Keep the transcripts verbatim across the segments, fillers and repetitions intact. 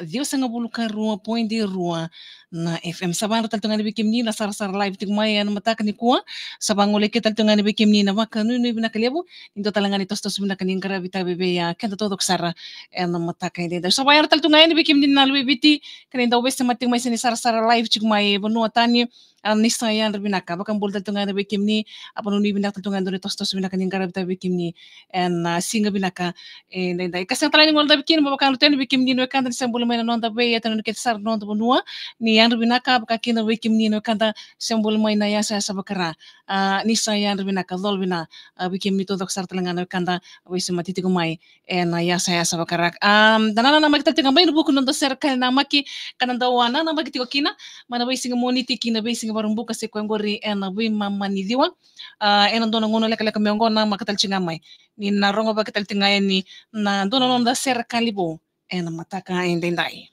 ciwasagavulu ka rua point rua na F M. Sa vakayadrati tale tu ga yani vei kemuni na sarasara live tiko mai ena mataka nikua. Sa vagolei tale tu ga yani vei kemuni na vakanuinui vinaka levu ni dua tale ga na itosotoso vinaka ni qaravi tiko vei keda taucoko sara ena mataka edaidai. Sa vakayadrati tale tu ga yani vei kemuni na luve i Viti, kei na dau veisemati tiko mai se ni sarasara live tiko mai vanua tani. A, ni sa yadra vinaka, vakabula tale tu ga yani vei kemuni. A, vakanuinui vinaka tale tu ga yani, dua na itosotoso vinaka ni qaravi tiko vei kemuni ena, a, siga vinaka edaidai. Ka sega tale ni guilecavi kina, me vaka na tale yani vei kemuni na wekada ni se bula mai na noda vei, e tani na kece sara na noda vanua. Ni yadra vinaka, vaka kina vei kemuni na wekada se bula mai na yasayasa vaka-Ra. A, ni sa yadra vinaka, cola vina, a, vei kemuni taucoko sara tale ga na wekada veisemati tiko mai ena yasayasa vaka-Ra. A, da nanamaki tale tiko ga mai ena vuku ni noda serekali namaki, ka da dau, a, nanamaki tiko kina mai na veisiga Moniti ki na veisiga Vakaraubuka, se koya oqori ena veimama ni ciwa. A, ena dua na gauna lekaleka mai oqo, namaki tale tiko ga mai ni na rogovaki tale tiko ga yani na dua na noda serekali vou ena mataka edaidai.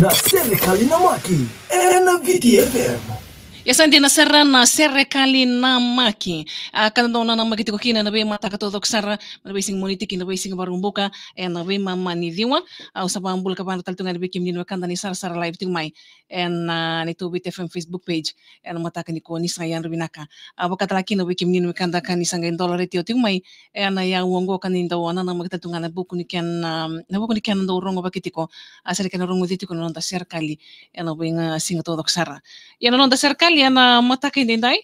Na serekali namaki ena Viti F M. Ia, sa dina sara na serekali namaki. A, ka da dau nanamaki tiko kina ena veimataka taucoko sara, mai na veisiga Moniti ki na veisiga Vakaraubuka ena veimama ni ciwa. Au sa vakabula ka vakayadrati tale tu ga yani vei kemuni na wekada ni sarasara live tiko mai ena, a, neitou Viti F M Facebook page ena mataka nikua. Ni sa yadra vinaka, a, vaka tale ga kina vei kemuni na wekada ka ni sa qai dola retio tiko mai ena yakavi oqo, ka ni dau nanamaki tale tu ga ena vuku ni kena, a, ena vuku ni kena dau rogovaki tiko, a, se na kena rogoci tiko na noda serekali ena veisiga taucoko sara. Ia, na noda serekali ena mataka edaidai,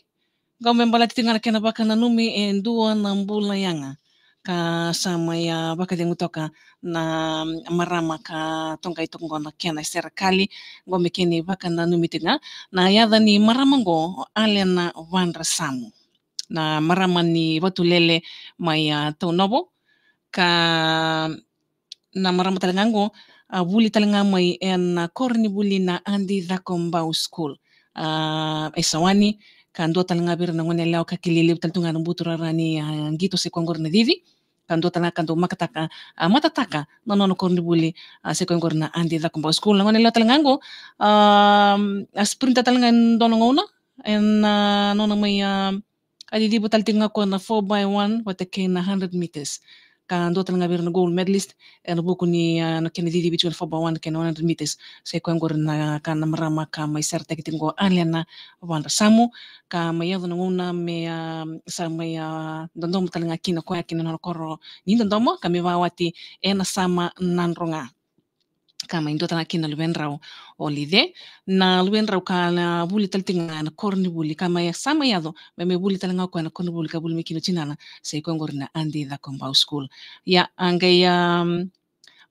qo me baleta tiko ga na kena vakananumi e dua na bula yaga ka sa mai, a, vakacegu toka na marama ka toqai toka qo na kena serekali. Qo me kena ivakananumi tiko ga, na yaca ni marama qo o Alena Vadrasamu, na marama ni Vatulele mai, a, Taunovo. Ka na marama tale ga qo, a, vuli tale ga mai ena koronivuli na Adi Cakobau School, a, e Sawani. Ka dua tale ga vei ira na gone yalewa ka kilai levu tale tu ga ena buturara ni, a, qito, se koya oqori na cici. Ka dua tale ga ka dau makataka, a, matataka na nona koronivuli, a, se koya oqori na Adi Cakobau School. Na gone yalewa tale ga qo, a, a sprinta tale ga ena dua na gauna ena, a, nona mai, a, a ciciva tale tiko ga o koya na four by one vata kei na hundred meters. Ka dua tale ga vei ira na gold medalist ena vuku ni, a, na kena cicivi tiko na four by one kei na one hundred meters, se koya oqori na ka na marama ka mai sarataki tiko qo o Alena Vadrasamu. Ka mai yaco na gauna me, a, sa mai, a, dodomo tale ga kina o koya ki na nona koro ni dodomo, ka mai vakawati ena Sama Nadroga. Ka mai dua tale ga kina na luvedrau o Lice, na luvedrau ka na vuli tale tiko ga ena koronivuli, ka mai sa mai yaco me mai vuli tale ga o koya ena koronivuli ka vuli mai kina o tinana, se koya oqori na Adi Cakobau School. Ia, a qai, a,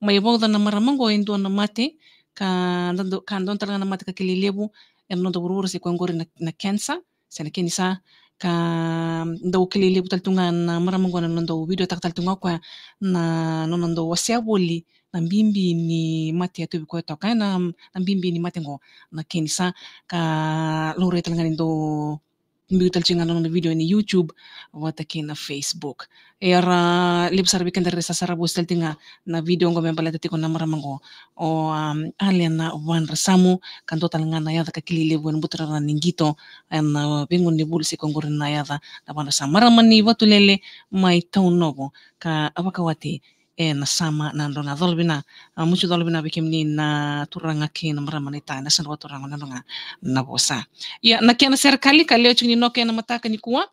mai vauca na marama qo e dua na mate, ka dau, ka dua tale ga na mate ka kilai levu ena noda vuravura, se koya oqori na, na cancer, se na kenisa. Ka dau kilai levu tale tu ga na marama qo ena nona dau video-taka tale tu ga o koya na nona dau wasea voli na bibi ni mate e tauvi koya toka, na, na bibi ni mate qo na kenisa. Ka laurai tale ga ni dau biu tale tiko ga na nona video ena YouTube vata kei na Facebook. Ia, levu sara vei keda era sa sarava tale tiko ga na video qo me baleta tiko na marama qo o, um, Alena Vadrasamu. Ka dua tale ga na yaca ka kilai levu ena buturara ni qito ena, a, veigauna ni vuli, se koya oqori na yaca na Vadrasamu, marama ni Vatulele mai Taunovo, ka a vakawati ena Sama Nadroga. Cola vina, a, musu cola vina vei kemuni na turaga kei na marama na ita, na Sandra Vaturaga Nadroga na vosa. Ia, na kena serekali ka lewe tiko ni noke ena mataka nikua.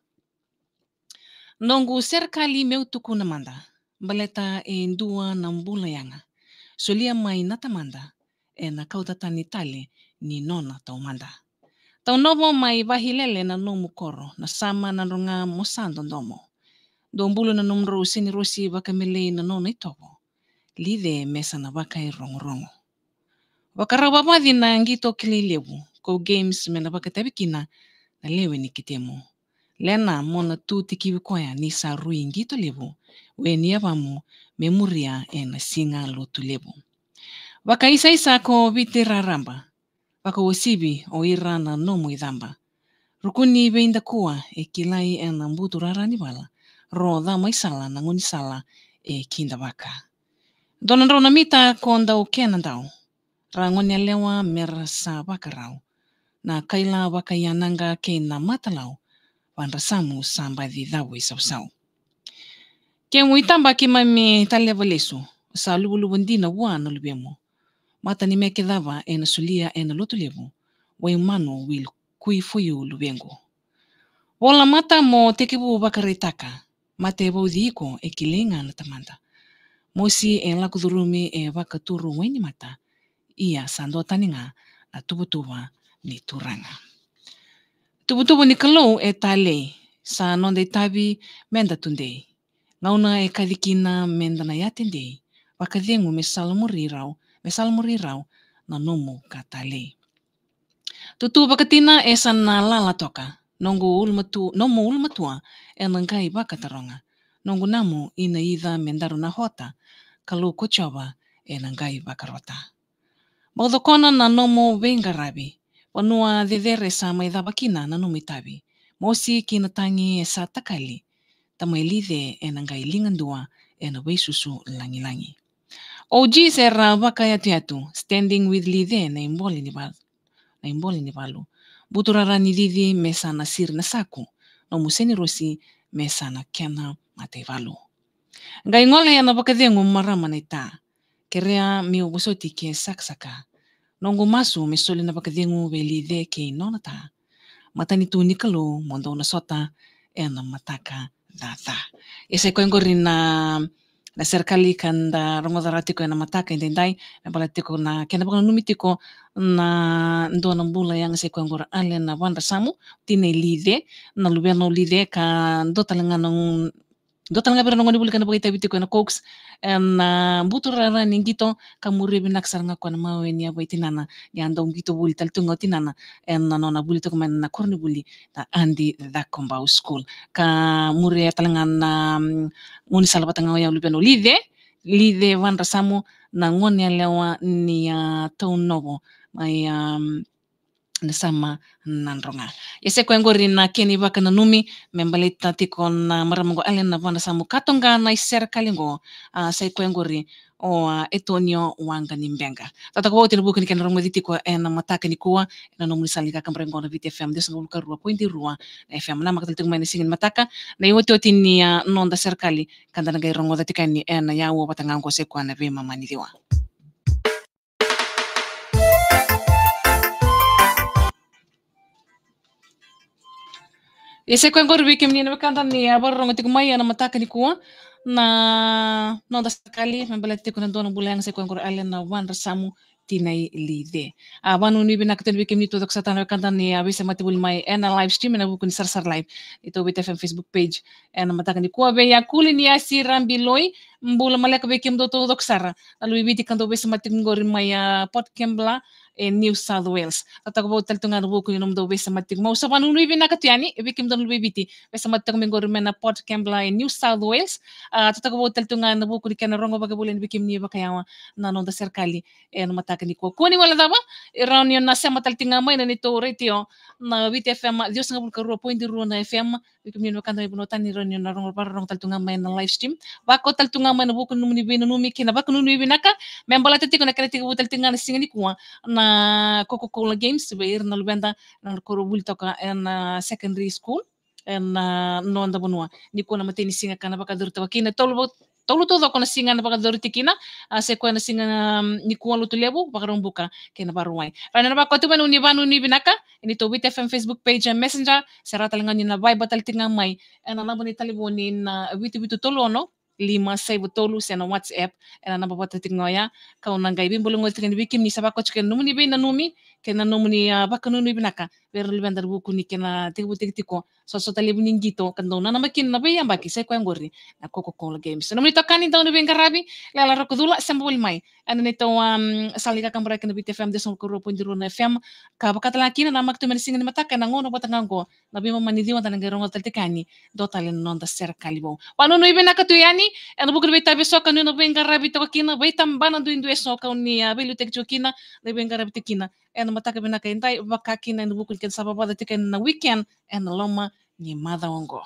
Noqu serekali meu tukuna mada, baleta e dua na bula yaga, solia mai na tamada, ena kauta tani tale ni nona taumada. Taunovo mai Vahilele na nomu koro, na Sama Nadroga mo sa dodomo. Dua bulu na nomudrau senirosi, vakamelei na nona itovo. Lice me sa na vakairogorogo. Vakarau vavaci na qito kilai levu, ko games me na vakatavi kina na lewe ni ketemu. Lena mo na tu tikivi koya ni sa rui qito levu, we ni yavamu me muria ena siga lotu levu. Vakaisaisa ko Viti raraba, vakauasivi o ira na nomu icaba. Rukuni veidakua e kilai ena buturara ni vala, ro ca mai sala na gaunisala e kidavaka. Dua na drau na mita ko dau kena dau, ra gone yalewa me ra sa vakarau. Na kaila vakaianaqa kei na matalau, Vadrasamu sa baci cavo i sausau. Kemu itaba keimami taleva lesu, sa luvuluvu dina vua na luvemu. Mata ni meke cava ena solia ena lotu levu, waimanu will kui for you luvequ. Vola mata mo tekivu vakaraitaka, mata e vauci iko e kilai ga na tamada. Mosi e lako curumi e vakaturu wainimata, ia sa dua tani ga na tuvatuva ni Turaga. Tuvatuva ni Kalou e talei, sa noda itavi meda tudei. Gauna e kaci kina meda na yatedei, vakacegu me salamuri rau, me salamuri rau na nomu ka talei. Tutu vakatina e sa na lala toka, noqu ulumatu, nomu ulumatua ena qai vakataroga. Noqu namu ina ica me daru na hota, Kalou ko Jiova ena qai vakarota. Maucokona na nomu veiqaravi, vanua cecere sa mai cava kina na nomu itavi. Mosi kei na tagi e sa takali, tamai Lice ena qai ligadua ena veisusu lagilagi. O Jis era vakayatuyatu, standing with Lice na ibole ni valu, na ibole ni valu. Buturara ni cici me sa na siri na saku, nomu senirosi me sa na kena mataivalu. Qai gole ena vakacegu marama na ita, kerea meu vosoti ke sakasaka. Noqu masu me soli na vakacegu vei Lice kei nona ta. Matanitu ni Kalou mo dou na sota ena mataka caca. Ia sa i koya oqori na, na serekali ka da rogoca rawa tiko ena mataka edaidai, me baleta tiko na kena vakananumi tiko na dua na bula yaga, sa i koya oqori Allen Vadrasamu, tina i Lice, na luvena o Lice, ka dua tale ga na dua tale ga vei ira na gonevuli ka na vakaitavi tiko ena Cox, ena buturara ni qito, ka muria vinaka sara ga koya na mawe ni yava i tinana, ni a dau qito vuli tale tu ga o tinana ena nona vuli toka mai na koronivuli na Adi Cakobau School. Ka muria tale ga na, mm, gaunisala vata ga oya o luvena o Lice, Lice Vadrasamu, na gone yalewa ni a Taunovo mai, um, na Sama Nadroga. Ia sa i koya oqori na kena ivakananumi me baleta tiko na marama oqo Allen Vadrasamu ka toqa na iserekali oqo, a, sa i koya oqori o, a, Etonio Waqanibeqa. Totoka vou oti ena vuku ni kena rogoci tiko ena mataka nikua ena nomuni sala ni kakaburaki oqo na Viti F M ciwasagavulu ka rua poidi rua na F M. Namaka tale tiko mai na siga ni mataka na iotioti ni, a, noda serekali ka da na qai rogoca tiko yani ena yaua vata ga oqo, sa i koya na veimama ni ciwa. Ia sa i koya oqori vei kemuni na wekada ni a vakarorogo tiko mai ena mataka nikua na noda serekali me baleta tiko na dua na bula yaga, sa i koya oqori Allen Vadrasamu, tina i Lice. A, vakanuinui vinaka tu yani vei kemuni taucoko sara tale na wekada ni a veisemati voli mai ena live stream ena vuku ni Sarasara Live, neitou Viti F M Facebook page ena mataka nikua. Vei Yakuli ni Asi Rabiloi, bula maleka vei kemudou taucoko sara na luve i Viti ka dau veisemati tiko oqori mai, a, Port Kembla e New South Wales. Totoka vou tale tu ga ena vuku ni nomudou veisemati tiko. Au sa vakanuinui vinaka tu yani vei kemudou na luve i Viti veisemati tiko mai oqori mai na Port Kembla e New South Wales. A, totoka vou tale tu ga ena vuku ni kena rogo vakavoli yani vei kemuni vakayawa na noda serekali ena mataka nikua. Kua ni guilecava, e rawa ni o na sema tale tiko ga mai na neitou retio na Viti F M ciwasagavulu ka rua poidi rua na F M. Vei kemuni na wekada mai vanua tani, rawa ni o na rogo, vakarorogo tale tu ga mai na live stream. Vakau tale tu ga mai ena vuku ni nomuni veinanumi kei na vakanuinui vinaka me baleta tiko na kena tekivu tale tiko ga na siga nikua na Coca-Cola Games vei ira na luveda na koronivuli toka ena secondary school ena, a, noda vanua. Nikua na imatai ni siga ka na vakayacori toka kina, tolu, tolu taucoko na siga na vakayacori tiko kina, a, sa i koya na siga, um, nikua, Lotulevu, Vakaraubuka kei na Vakarauwai. Rawa ni o na vakau tiko mai na nomuni vakanuinui vinaka ena neitou Viti F M Facebook page, a, Messenger, se rawa tale ga ni na Viber tale tiko ga mai ena naba ni talevoni na vitu vitu tolu ono lima saiva tolu, se na WhatsApp ena naba vata tiko ga oya. Kau na qai veibolei tiko yani vei kemuni, sa vakau tiko yani na nomuni veinanumi kei na nomuni, a, vakanuinui vinaka vei ira na luveda ena vuku ni kena tekivutaki tiko sotasota levu ni qito ka dau nanamaki kina na veiyabaki, sa i koya oqori na Coca-Cola Games. Nomuni itokani, dau ni veiqaravi, Lela Rokocula, sema voli mai ena neitou, um, sala ni kakaburaki na Viti F M ciwasagavulu ka rua poidi rua na F M, ka vaka tale ga kina na namaki tu mai na siga ni mataka ena gauna vata ga oqo na veimama ni ciwa da na qai rogoca tale tiko yani dua tale na noda serekali vou. Vakanuinui vinaka tu yani ena vuku ni veitavi eso ka ni o na veiqaravi toka kina, veitabana duidui eso ka o ni, a, veiliutaki tiko kina, na veiqaravi tiko kina ena mataka vinaka edai, vaka kina ena vuku ni keda sa vavaca tiko ena weekend ena loma ni macawa oqo.